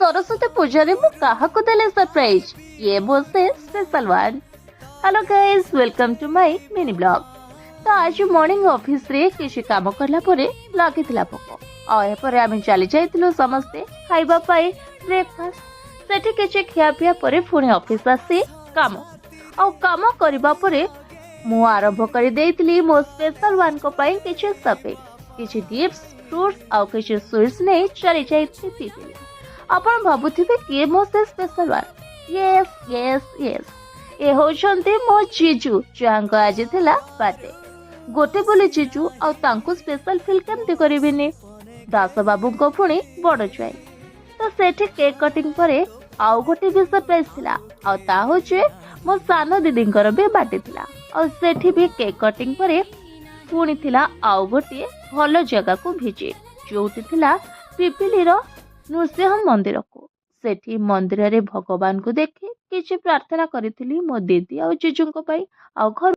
ସରସ୍ୱତୀ ପୂଜାରେ ମୁଁ କାହାକୁ ଦେଲି ସରପ୍ରାଇଜ? ଇଏ ମୋ ସେ special one. Hello guys, welcome to my mini vlog. ତ ଆଜି ମର୍ଣ୍ଣିଂ ଅଫିସରେ କିଛି କାମ କଲା ପରେ ଲାଗିଥିଲା ଭୋକ, ଆଉ ଏହାପରେ ଆମେ ଚାଲି ଯାଇଥିଲୁ ସମସ୍ତେ ଖାଇବା ପାଇଁ ବ୍ରେକଫାଷ୍ଟ। ସେଠି କିଛି ଖିଆପିଆ ପରେ ପୁଣି ଅଫିସ ଆସି କାମ, ଆଉ କାମ କରିବା ପରେ ମୁଁ ଆରମ୍ଭ କରିଦେଇଥିଲି ମୋ ସ୍ପେଶାଲ ୱାନ୍ଙ୍କ ପାଇଁ କିଛି ସପିଂ। କିଛି ଗିଫ୍ଟସ୍, ଫ୍ରୁଟ୍ସ ଆଉ କିଛି ସୁଇଟ୍ସ ନେଇ ଚାଲି ଯାଇଥିଲି ପିପିଲି। ଆପଣ ଭାବୁଥିବେ, କିଏ ମୋ ସେ ସ୍ପେଶାଲ ୱାନ୍? ୟେସ୍, ଏ ହେଉଛନ୍ତି ମୋ ଜିଜୁ, ଯାହାଙ୍କ ଆଜି ଥିଲା ବାର୍ଥଡେ। ଗୋଟେ ବୋଲି ଜିଜୁ, ଆଉ ତାଙ୍କୁ ସ୍ପେଶାଲ ଫିଲ୍ କେମିତି କରିବିନି? ଦାସ ବାବୁଙ୍କ ପୁଣି ବଡ଼ ଜ୍ୱାଇଁ। ତ ସେଠି କେକ୍ କଟିଂ ପରେ ଆଉ ଗୋଟେ ବି ସରପ୍ରାଇଜ ଥିଲା, ଆଉ ତା ହଉଛି ମୋ ସାନ ଦିଦିଙ୍କର ବି ବାର୍ଥଡେ ଥିଲା। ଆଉ ସେଠି ବି କେକ୍ କଟିଂ ପରେ ପୁଣି ଥିଲା ଆଉ ଗୋଟିଏ ଭଲ ଜାଗାକୁ ଭିଜିଟ୍, ଯୋଉଠି ଥିଲା ପିପିଲିର ନୃସିଂହ ମନ୍ଦିରକୁ। ସେଠି ମନ୍ଦିରରେ ଭଗବାନଙ୍କୁ ଦେଖି କିଛି ପ୍ରାର୍ଥନା କରିଥିଲି ମୋ ଦିଦି ଆଉ ଜିଜୁଙ୍କ ପାଇଁ, ଆଉ ଘରୁ